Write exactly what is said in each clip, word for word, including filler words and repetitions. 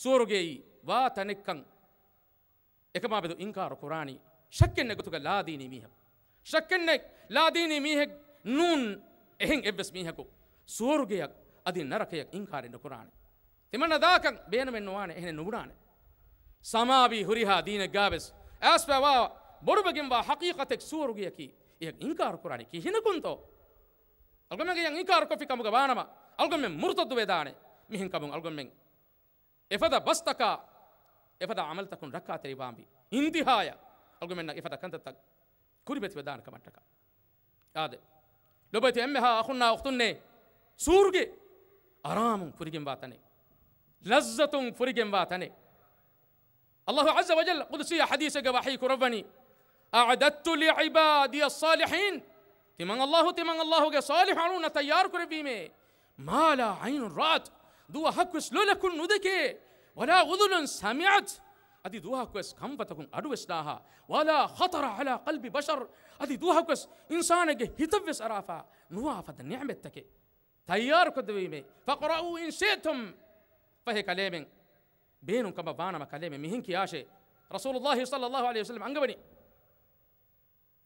ސުވަރުގެއީ ވާ ތަނެއްކަން އެކަމާބެދު އިންކާރު ކުރާނީ ޝައްކެއްނެތް ގޮތުގަ ލާދީނީ މީހަކު. ޝައްކެއްނެތް ލާދީނީ މީހެއް ނޫން އެހެން އެއްވެސް މީހަކު ސުވަރުގެއަށް އަދި ނަރަކަޔަށް އިންކާރެއް ނުކުރާނެ. ތިމަންނަ ދާކަށް ބޭނުމެއް ނުވާނެ، އެހެނެއް ނުބުނާނެ. ސަމާވީ ހުރިހާ ދީނެއްގާވެސް އައިސްފައިވާ ބޮޑުވެގެންވާ ޙަޤީޤަތެއް ސުވަރުގެޔަކީ، އެޔަށް އިންކާރު ކުރާނީ ކިހިނަކުންތޯ؟ އަޅުގަނޑުމެން އެޔަށް އިންކާރު ކޮށްފި ކަމުގަ ވާނަމަ، އަޅުގަނޑުމެން މުރުތައްދު ވެދާނެ. މިހެން ކަމުން އަޅުގަނޑުމެން އެފަދަ ބަސްތަކާ، އެފަދަ ޢަމަލުތަކުން ރައްކާތެރިވާންވީ. އިންތިހާޔަށް އަޅުގަނޑުމެންނަށް އެފަދަ ކަންތައްތައް ކުރިމަތިވެދާނެ ކަމަށްޓަކާ. އާދެ، ލޮބުވެތި އެންމެހާ އަޚުންނާ އުޚްތުންނޭ، ސުވަރުގެ އަރާމުން ފުރިގެންވާ ތަނެއް، ލައްޒަތުން ފުރިގެންވާ ތަނެއް. ﷲ ޢައްޒަ ވަޖައްލަ ޤުދުސީ ޙަދީޘެއްގަ ވަޙީ ކުރައްވަނީ، "أعددت لعبادي الصالحين." ތިމަން ﷲ، ތިމަން ﷲގެ ޞާލިޙު އަޅުންނަށް ތައްޔާރު ކުރެއްވީމޭ، "ما لا عين رأت." ދުވަހަކުވެސް ލޮލަކުން ނުދެކޭ، "ولا أذن سمعت." އަދި ދުވަހަކުވެސް ކަންފަތަކުން އަޑުވެސް ނާހާ، "ولا خطر على قلب بشر." އަދި ދުވަހަކުވެސް އިންސާނެއްގެ ހިތަށްވެސް އަރާފާ ނުވާ ފަދަ ނިޢުމަތްތަކެއް ތައްޔާރުކޮށްދެވީމޭ. "فاقرؤوا إن شئتم." ފަހެ ކަލޭމެން ބޭނުން ކަމަށް ވާނަމަ ކަލޭމެން މިހެން ކިޔާށޭ. ރަސޫލުﷲ ޞައްލަﷲ ޢަލައިހި ވަސައްލަމަ އަންގަވަނީ،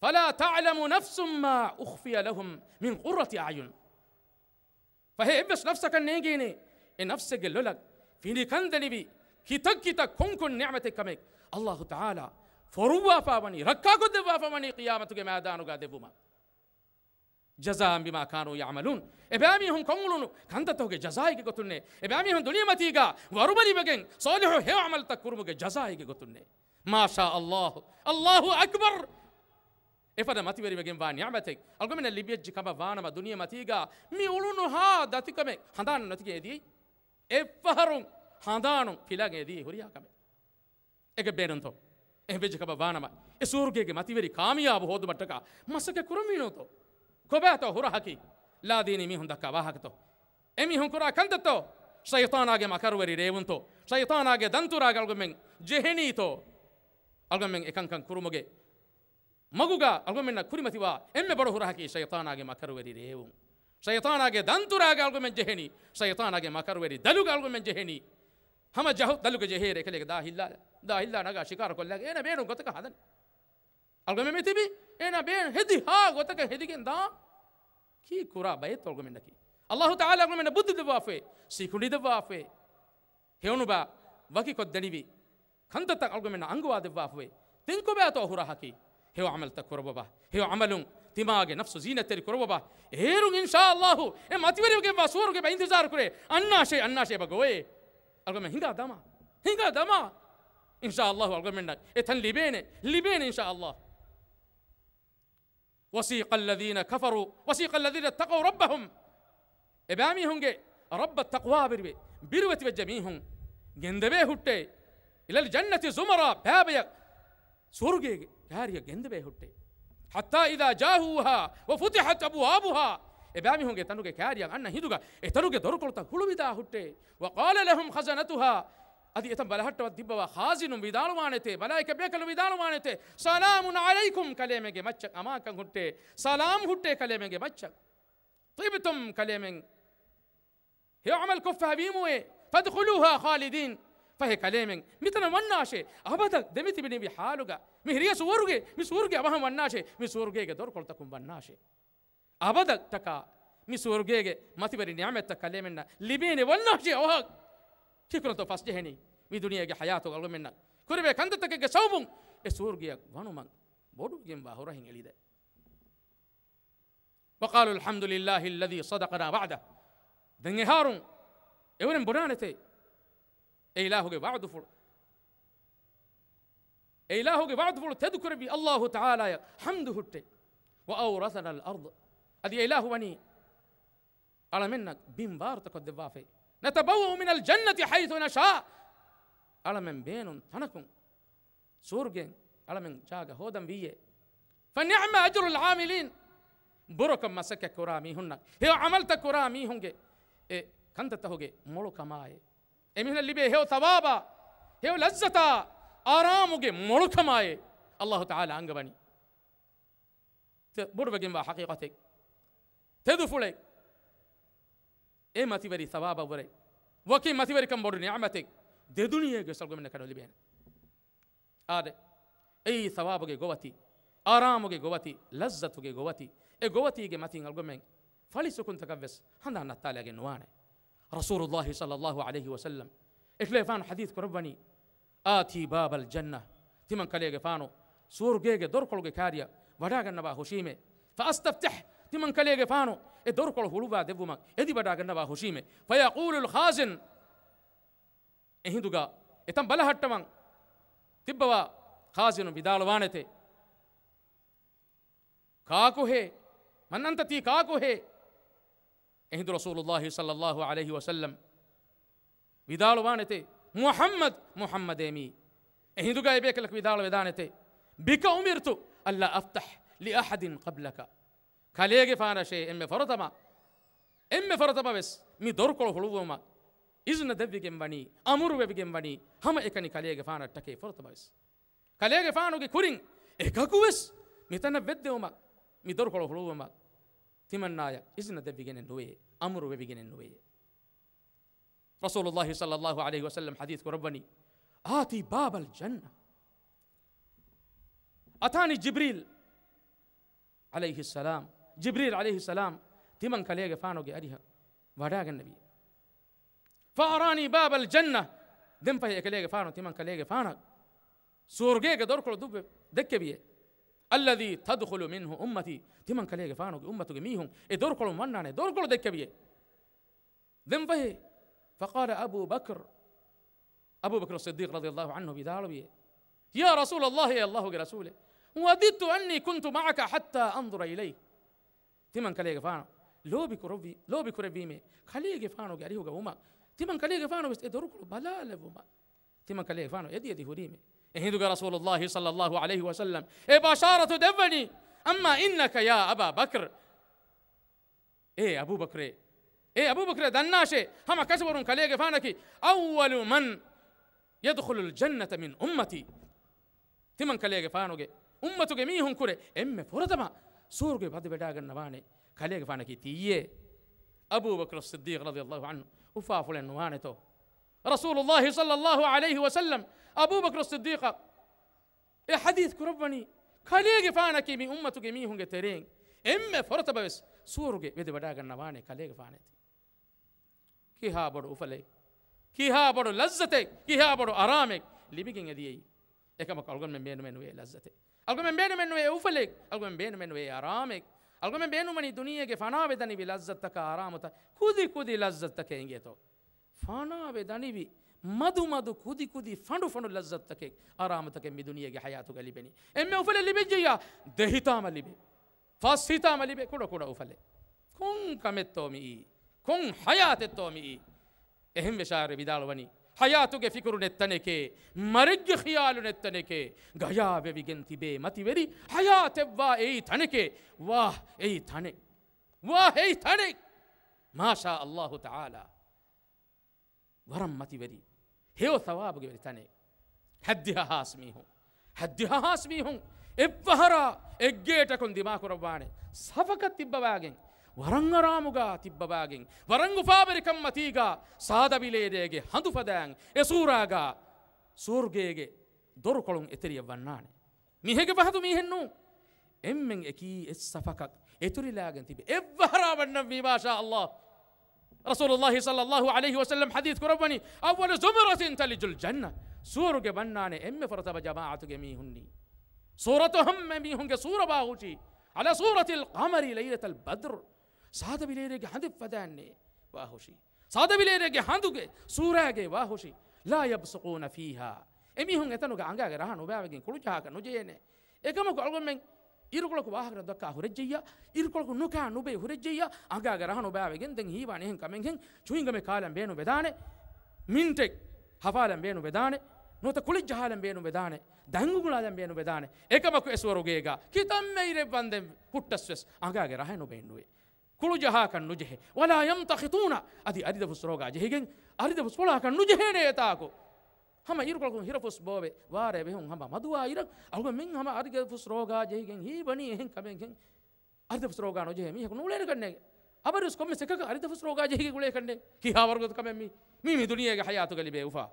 "فلا تعلم نفس ما أخفي لهم من قرة أعين." ފަހެ އެއްވެސް ނަފްސަކަށް ނޭނގޭނެ، އެ ނަފްސެއްގެ ލޮލަށް ފިނިކަން ދެނިވި ކިތައް ކިތައް ކޮން ކޮން ނިޢުމަތެއް ކަމެއް ﷲ ތަޢާލާ ފޮރުއްވާފާ ވަނީ، ރައްކާކޮށްދެއްވާފާ ވަނީ ޤިޔާމަތުގެ މައިދާނުގަ ދެއްވުމަށް. جزاء بما كانوا يعملون. އެބައިމީހުން ކޮށްއުޅުނު ކަންތައްތަކުގެ ޖަޒާއެއްގެ ގޮތުންނޭ. އެބައިމީހުން ދުނިޔެމަތީގަ ވަރުބަލިވެގެން ޞާލިޙު ހެޔޮ ޢަމަލުތައް ކުރުމުގެ ޖަޒާއެއްގެ ގޮތުންނޭ. މާޝާ ﷲ، ﷲ އަކްބަރު. އެފަދަ މަތިވެރިވެގެންވާ ނިޢުމަތެއް އަޅުގަނޑުމެންނަށް ލިބިއްޖެ ކަމަށް ވާނަމަ، ދުނިޔެމަތީގަ މި އުޅުނުހާ ދަތިކަމެއް ހަނދާނު ނެތިގެން އެދިޔައީ. އެއްފަހަރު ހަނދާނު ފިލަން އެދިޔައީ ހުރިހާ ކަމެއް. އެގެ ބޭނުންތޯ؟ އެހެން ވެއްޖެ ކަމަށް ވާނަމަ، އެ ސުވަރުގޭގެ މަތިވެރި ކާމިޔާބު ހޯދުމަށްޓަކާ މަސައްކަތް ކުރަންވީނުތޯ؟ ކޮބާތޯ ހުރަހަކީ؟ ލާދީނީ މީހުން ދައްކާ ވާހަކަތޯ؟ އެމީހުން ކުރާ ކަންތައްތޯ؟ ޝައިޠާނާގެ މަކަރުވެރި ރޭވުންތޯ؟ ޝައިޠާނާގެ ދަންތުރާގަ އަޅުގަނޑުމެން ޖެހެނީތޯ؟ އަޅުގަނޑުމެން އެކަންކަން ކުރުމުގެ މަގުގަ އަޅުގަނޑުމެންނަށް ކުރިމަތިވާ އެންމެ ބޮޑު ހުރަހަކީ ޝައިޠާނާގެ މަކަރުވެރި ރޭވުން. ޝައިޠާނާގެ ދަންތުރާގަ އަޅުގަނޑުމެން ޖެހެނީ، ޝައިޠާނާގެ މަކަރުވެރި ދަލުގަ އަޅުގަނޑުމެން ޖެހެނީ. ހަމަ ޖަހު ދަލުގެ ޖެހޭ ރެކެލޭގެ ދާ ހިއްލާ، ދާ ހިއްލާ ނަގާ ޝިކާރަ ކޮށްލާގެ އޭނަ ބޭނުން ގޮތަކަށް ހަދަނީ. އަޅުގަނޑުމެން މިތިބީ އޭނަ ބޭނުން ހެދި ހާ ގޮތަކަށް ހެދިގެން ދާ. ކީ ކުރާ ބައެއްތޯ އަޅުގަނޑުމެންނަކީ؟ ﷲ ތަޢާލާ އަޅުގަނޑުމެންނަށް ބުއްދި ދެއްވާފައި، ސީކުނޑި ދެއްވާފައި. ހެޔޮނުބާ ވަކިކޮށްދެނިވި ކަންތައްތައް އަޅުގަނޑުމެންނަށް އަންގަވާ ދެއްވާފައި. ދެން ކޮބާތޯ ހުރަހަކީ؟ ހެޔޮ ޢަމަލުތައް ކުރައްވަބަ. ހެޔޮ ޢަމަލުން ތިމާގެ ނަފްސު ޒީނަތްތެރި ކުރައްވަބަ. އޭރުން އިންޝާﷲ އެ މަތިވެރިވެގެންވާ ސުވަރުގެ ބަ އިންތިޒާރު ކުރޭ. އަންނާށޭ، އަންނާށޭ ބަ ގޮވޭ. އަޅުގަނޑުމެން ހިނގާ ދަމާ. ހިނގާ ދަމާ. އިންޝާﷲ އަޅުގަނޑުމެންނަށް އެ ތަން ލިބޭނެ. ލިބޭނެ އިންޝާﷲ. وسيق الذين كفروا، وسيق الذين اتقوا ربهم. އެބައިމީހުންގެ ރައްބަށް ތަޤްވާވެރިވެ، ބިރުވެތިވެއްޖެ މީހުން ގެންދެވޭ ހުއްޓޭ. إلى الجنة زمرا، ބައިބަޔަށް ސުވަރުގޭގެ ކާރިއަށް ގެންދެވޭ ހުއްޓޭ. حتى إذا جاءوها وفتحت أبوابها. އެބައިމީހުންގެ ތަނުގެ ކާރިއަށް އަންނަ ހިނދުގަ އެ ތަނުގެ ދޮރުކޮޅުތައް ހުޅުވިދާ ހުއްޓޭ. وقال لهم خزنتها، އަދި އެތަން ބަލަހައްޓަވަ ތިއްބަވާ ޚާޒިނުން ވިދާޅުވާނެތޭ، މަލާއިކަ ބޭކަލުން ވިދާޅުވާނެތޭ، سلام عليكم، ކަލޭމެންގެ މައްޗަށް އަމާންކަން ހުއްޓޭ، ސަލާމް ހުއްޓޭ ކަލޭމެންގެ މައްޗަށް. طبتم، ކަލޭމެން ހެޔޮ ޢަމަލު ކޮށްފަ ވީމުއޭ، فادخلوها خالدين، ފަހެ ކަލޭމެން މިތަނަށް ވަންނާށޭ، އަބަދަށް ދެމިތިބެނިވި ޙާލުގަ، މި ހިރިޔަ ސުވަރުގެ، މި ސުވަރުގެ އަވަހަށް ވަންނާށޭ، މި ސުވަރުގޭގެ ދޮރުކޮޅުތަކުން ވަންނާށޭ. އަބަދަށްޓަކާ މި ސުވަރުގޭގެ މަތިވެރި ނިޢުމަތްތައް ކަލޭމެންނަށް ލިބޭނެ ވަންނާށޭ އަވަހަށް. ކީކުރަންތޯ ފަސްޖެހެނީ؟ މި ދުނިޔޭގެ ޙަޔާތުގަ އަޅުގަނޑުމެންނަށް ކުރެވޭ ކަންތައްތަކެއްގެ ސަބަބުން އެ ސުވަރުގެއަށް ވަނުމަށް ބޮޑުވެގެންވާ ހުރަހެއް އެޅިދޭ. وقالوا الحمد لله الذي صدقنا وعده. ދެން އެހާރުން އެވަރެން ބުނާނެތޭ، އެ އިލާހުގެ ވަޢުދުފުޅު، އެ އިލާހުގެ ވަޢުދުފުޅު ތެދުކުރެއްވި ﷲ ތަޢާލާއަށް ޙަމްދު ހުއްޓޭ. وأورثنا الأرض. އަދި އެ އިލާހު ވަނީ އަޅަމެންނަށް ބިން ވާރުތައް ކޮށްދެއްވާފައި. نتبوأ من الجنة حيث نشاء. އަޅަމެން ބޭނުން ތަނަކުން ސުވަރުގެން އަޅަމެން ޖާގަ ހޯދަން ވީއޭ. فنعم أجر العاملين. ބުރަކޮށް މަސައްކަތް ކުރާ މީހުންނަށް، ހެޔޮ ޢަމަލުތައް ކުރާ މީހުންގެ އެ ކަންތައްތަކުގެ މޮޅުކަމާއޭ. އެމީހުންނަށް ލިބޭ ހެޔޮ ޘަވާބާ، ހެޔޮ ލައްޒަތާ، އާރާމުގެ މޮޅުކަމާއޭ ﷲ ތަޢާލާ އަންގަވަނީ. ތެ-، ބޮޑުވެގެންވާ ޙަޤީޤަތެއް، ތެދުފުޅެއް. އެ މަތިވެރި ޘަވާބަށްވުރެ ވަކި މަތިވެރިކަން ބޮޑު ނިޢުމަތެއް. ދެދުނިޔޭގެ ސަލްގުމެން ކަނުލިބޭނެ. އާދެ، އެއީ ސަވާބުގެ ގޮވަތި، އާރާމުގެ ގޮވަތި، ލައްޒަތުގެ ގޮވަތި. އެ ގޮވަތީގެ މަތިން އަޅުގަމެން ފަޅި ސުކުންތަކަށްވެސް ހަނދާން ނައްތާލައިގެން ނުވާނެ. ރަސޫލުﷲ ޞައްލަﷲ ޢަލައިހި ވަސައްލަމް އެކަލޭގެފާނު ޙަދީޘް ކުރައްވަނީ، "آتي باب الجنة." ތިމަން ކަލޭގެފާނު ސުވަރުގޭގެ ދޮރުކޮޅުގެ ކާރިއަށް ވަޑާގަންނަވާ ހުށީމޭ. "فأستفتح." ތިމަން ކަލޭގެފާނު އެ ދޮރުކޮޅު ހުޅުވާ ދެއްވުމަށް އެދިވަޑާގަންނަވާ ހުށީމޭ. "فيقول الخازن." އެހިނދުގަ އެތަން ބަލަހައްޓަވަން ތިއްބަވާ ޚާޒިނު ވިދާޅުވާނެތެ، "ކާކުހޭ؟ من أنت؟" ތީ ކާކުހޭ؟ އެހިނދު ރަސޫލުﷲ ޞައްލަﷲ ޢަލައިހި ވަސައްލަމް ވިދާޅުވާނެތެ، "މުޙައްމަދު، މުޙައްމަދޭ މީ." އެހިނދުގަ އެބޭކަލަކު ވިދާޅުވެދާނެތެ، "بك أمرت ألا أفتح لأحد قبلك." ކަލޭގެފާނަށޭ އެންމެ ފުރަތަމަ، އެންމެ ފުރަތަމަވެސް މި ދޮރުކޮޅު ހުޅުވުމަށް އިޒުނަ ދެއްވިގެން ވަނީ، އަމުރު ވެވިގެން ވަނީ ހަމައެކަނި ކަލޭގެފާނަށްޓަކޭ ފުރަތަމަވެސް. ކަލޭގެފާނުގެ ކުރިން އެކަކުވެސް މިތަނަށް ވެއްދެވުމަށް، މި ދޮރުކޮޅު ހުޅުވުމަށް ތިމަންނާޔަށް އިޒުނަ ދެއްވިގެނެއް ނުވޭ، އަމުރު ވެވިގެނެއް ނުވޭ. ރަސޫލުﷲ ޞައްލަﷲ ޢަލައިހި ވަސައްލަމް ޙަދީޘް ކުރައްވަނީ، "آتي باب الجنة." أتاني جبريل عليه السلام. ޖިބްރީލް ޢަލައިހިއްސަލާމް ތިމަން ކަލޭގެފާނުގެ އަރިހަށް ވަޑާގަންނެވި. فأراني باب الجنة. ދެންފަހެ އެކަލޭގެފާނު ތިމަން ކަލޭގެފާނަށް ސުވަރުގޭގެ ދޮރުކޮޅު ދުއްވެ ދެއްކެވިއޭ. الذي تدخل منه أمتي. ތިމަން ކަލޭގެފާނުގެ އުއްމަތުގެ މީހުން އެ ދޮރުކޮޅުން ވަންނާނެ ދޮރުކޮޅު ދެއްކެވިއޭ. ދެންފަހެ، فقال أبو بكر، އަބޫބަކުރު ޞިއްދީޤް ރަޟިޔަﷲ ޢަންހު ވިދާޅުވިއޭ، يا رسول الله، އޭ ﷲގެ ރަސޫލޭ، وددت أني كنت معك حتى أنظر إليه. ތިމަން ކަލޭގެފާނު ލޯބި ކުރެއްވީ، ލޯބި ކުރެއްވީމޭ، ކަލޭގެފާނުގެ އަރިހުގަ ވުމަށް، ތިމަން ކަލޭގެފާނު ވެސް އެ ދޮރުކޮޅު ބަލާލެއްވުމަށް، ތިމަން ކަލޭގެފާނު އެދި އެދި ހުރީމޭ. އެހިނދުގަ ރަސޫލުﷲ ޞައްލަﷲ ޢަލައިހި ވަސައްލަމް އެ ބަޝާރަތު ދެއްވަނީ، أما إنك يا أبا بكر، އޭ އަބޫބަކްރޭ، އޭ އަބޫބަކްރޭ، ދަންނާށޭ، ހަމަ ކަށަވަރުން ކަލޭގެފާނަކީ، أول من يدخل الجنة من أمتي. ތިމަން ކަލޭގެފާނުގެ އުއްމަތުގެ މީހުން ކުރެ އެންމެ ފުރަތަމަ ސުވަރުގެ ވަދެވެޑާގަންނަވާނެ ކަލޭގެފާނަކީ ތިއްޔޭ. އަބޫބަކުރު ޞިއްދީޤް ރަޟިޔަﷲ ޢަންހު އުފާފުޅެއް ނުވާނެތޯ؟ ރަސޫލުﷲ ޞައްލަﷲ ޢަލައިހި ވަސައްލަމް އަބޫބަކުރު ޞިއްދީޤަށް އެ ޙަދީޘް ކުރައްވަނީ، ކަލޭގެފާނަކީ މި އުއްމަތުގެ މީހުންގެ ތެރެއިން އެންމެ ފުރަތަމަވެސް ސުވަރުގެ ވެދެވަޑާގަންނަވާނެ ކަލޭގެފާނެތީ. ކިހާ ބޮޑު އުފަލެއް، ކިހާ ބޮޑު ލައްޒަތެއް، ކިހާ ބޮޑު އަރާމެއް ލިބިގެން އެދިޔައީ. އެކަމަކު އަޅުގަނޑުމެން ބޭނުމެއް ނުވޭ ލައްޒަތެއް. އަޅުގަނޑުމެން ބޭނުމެއް ނުވޭ އުފަލެއް. އަޅުގަނޑުމެން ބޭނުމެއް ނުވޭ އަރާމެއް. އަޅުގަނޑުމެން ބޭނުންވަނީ ދުނިޔޭގެ ފަނާވެ ދަނިވި ލައްޒަތްތަކާ އަރާމުތައް ކުދި ކުދި ލައްޒަތްތަކެއް އިނގޭތޯ. ފަނާވެ ދަނިވި، މަދު މަދު ކުދި ކުދި ފަނޑު ފަނޑު ލައްޒަތްތަކެއް އަރާމުތަކެއް މި ދުނިޔޭގެ ޙަޔާތުގަ ލިބެނީ. އެންމެ އުފަލެއް ލިބިއްޖެއްޔާ ދެހިތާމަ ލިބޭ. ފަސް ހިތާމަ ލިބޭ ކުޑަ ކުޑަ އުފަލެއް. ކޮން ކަމެއްތޯ މިއީ؟ ކޮން ޙަޔާތެއްތޯ މިއީ؟ އެހެންވެ ޝާއިރު ވިދާޅުވަނީ، ޙަޔާތުގެ ފިކުރު ނެތް ތަނެކޭ، މަރެއްގެ ޚިޔާލު ނެތް ތަނެކޭ، ގަޔާވެވިގެން ތިބޭ މަތިވެރި ޙަޔާތެއްވާ އެއީ ތަނެކޭ. ވާހް އެއީ ތަނެއް. ވާހް އެއީ ތަނެއް. މާޝާ ﷲ ތަޢާލާ. ވަރަށް މަތިވެރި، ހެޔޮ ޘަވާބުގެ ވެރި ތަނެއް. ހައްދިހަ ހާސް މީހުން، ހައްދިހަ ހާސް މީހުން އެއްފަހަރާ އެއްގޭޓަކުން ދިމާކުރައްވާނެ ސަފަކަށް ތިއްބަވާގެން، ވަރަށް އަރާމުގާ ތިއްބަވާގެން، ވަރަށް އުފާވެރިކަން މަތީގާ ސާދަ ބިލޭރޭގެ ހަނދު ފަދައިން އެ ސޫރާގާ ސުވަރުގޭގެ ދޮރުކޮޅުން އެތެރެއަށް ވަންނާނެ. މީހެއްގެ ފަހަތު މީހެއް ނޫން. އެންމެން އެކީ އެއް ސަފަކަށް އެތުރިލާގެން ތިބި އެއްވަހަރާ ވަންނަންވީ، މާޝާ ﷲ. ރަސޫލުﷲ ޞައްލަﷲ ޢަލައިހި ވަސައްލަމް ޙަދީޘް ކުރައްވަނީ، أول زمرة تلج الجنة. ސުވަރުގެ ވަންނާނެ އެންމެ ފުރަތަމަ ޖަމާޢަތުގެ މީހުންނީ. ސޫރަތު ހަމަ މީހުންގެ ސޫރަ ވާހުށީ، على صورة القمر ليلة البدر. ސާދަ ބިލޭރޭގެ ހަނދެއް ފަދައިންނޭ ވާހުށީ. ސާދަ ބިލޭރޭގެ ހަނދުގެ ސޫރާގެ ވާހުށީ. لا يبصقون فيها. އެމީހުން އެތަނުގަ އަނގާގެ ރަހަ ނުބައިވެގެން ކުޅުޖަހާކަށް ނުޖެހޭނެ. އެކަމަކު އަޅުގަނޑުމެން އިރުކޮޅަކު ވާހަކަ ދައްކާ ހުރެއްޖެއްޔާ، އިރުކޮޅަކު ނުކާ ނުބޭ ހުރެއްޖެއްޔާ، އަނގާގެ ރަހަ ނުބައިވެގެން ދެން ހީވާނެ އެހެން ކަމެއްހެން. ޗުއިންގަމެއް ކާލަން ބޭނުން ވެދާނެ، މިންޓެއް ހަފާލަން ބޭނުން ވެދާނެ، ނުވަތަ ކުޅި ޖަހާލަން ބޭނުން ވެދާނެ، ދަތް އުނގުޅާލަން ބޭނުން ވެދާނެ. އެކަމަކު އެ ސުވަރުގޭގަ ކިތަންމެ އިރެއް ވަންދެން ހުއްޓަސް ވެސް އަނގާގެ ރަހަ ނުބޭނުވޭ. ކުޅުޖަހާކަށް ނުޖެހޭ. ولا يمتخطون، އަދި އަރިދަފުސް ރޯގާ ޖެހިގެން އަރިދަފުސް ފޮޅާކަށް ނުޖެހޭނެ އެތާކު. ހަމަ އިރުކޮޅަކުން ހިރަފުސް ބޯވެ ވާރޭ ވެހުން ހަމަ މަދުވާ އިރަށް އަޅުގަނޑުމެން ހަމަ އަރިދަފުސް ރޯގާ ޖެހިގެން ހީވަނީ އެހެން ކަމެއްހެން. އަރިދަފުސް ރޯގާ ނުޖެހޭ މީހަކު ނޫޅޭނެ ކަންނޭނގެ. އަބަރުވެސް ކޮންމެސް އެކަކަށް އަރިދަފުސް ރޯގާ ޖެހިގެން އުޅޭ ކަންނޭނގެ. ކިހާ ވަރުގަދަ ކަމެއް މީ؟ މީ މި ދުނިޔޭގެ ޙަޔާތުގަ ލިބޭ އުފާ.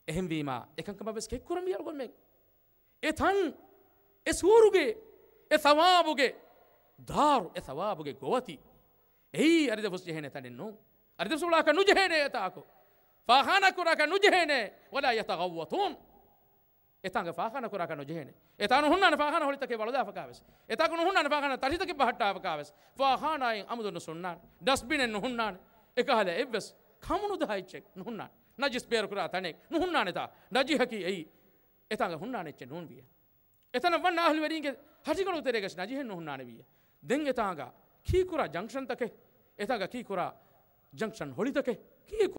އެހެންވީމާ، އެކަންކަމަށް ވެސް ކެތްކުރަން ވިޔަ ގޮތްމެން. އެ ތަން، އެ ސޫރުގެ، އެ ސަވާބުގެ ދާރު، އެ ސަވާބުގެ ގޮވަތި. އެއީ އަރިދަފުސް ޖެހޭނެ ތަނެއް ނޫން. އަރިދަފުސް އުޅާކަށް ނުޖެހޭނެ އެތާކު. ފާޚާނާ ކުރާކަށް ނުޖެހޭނެ. ولا يتغوطون. އެތާނގަ ފާޚާނާ ކުރާކަށް ނުޖެހޭނެ. އެތާ ނުހުންނާނެ ފާޚާނާ ހޮޅިތަކެއް ވަޅުލާފަކާ ވެސް. އެތާކު ނުހުންނާނެ ފާޚާނާ ތަށިތަކެއް ބަހައްޓާފަކާ ވެސް. ފާޚާނާއިން އަމުދު ނުސުންނާނެ. ޑަސްބިނެއް ނުހުންނާނެ. އެކަހަލަ އެއްވެސް ކަމުނުދާ އެއްޗެއް ނުހުންނާނެ. ނަޖިސް ބޭރުކުރާ ތަނެއް ނުހުންނާނެތާ. ނަޖިހަކީ އެއީ. އެތާނގަ ހުންނާނެ އެއްޗެއް ނޫން ވިޔަ. އެތަނަށް ވަންނަ އަހްލުވެރީންގެ ހަށިގަނޑު ތެރޭގަ ނަޖިހެއް ނުހުންނާނެ ވިއްޔަ. ދެން އެތާނގަ ކީކުރާ ޖަންކްޝަންތަކެއް، އެތާނގަ ކީކުރާ ޖަންކްޝަން ހޮޅިތަކެއް، ކީ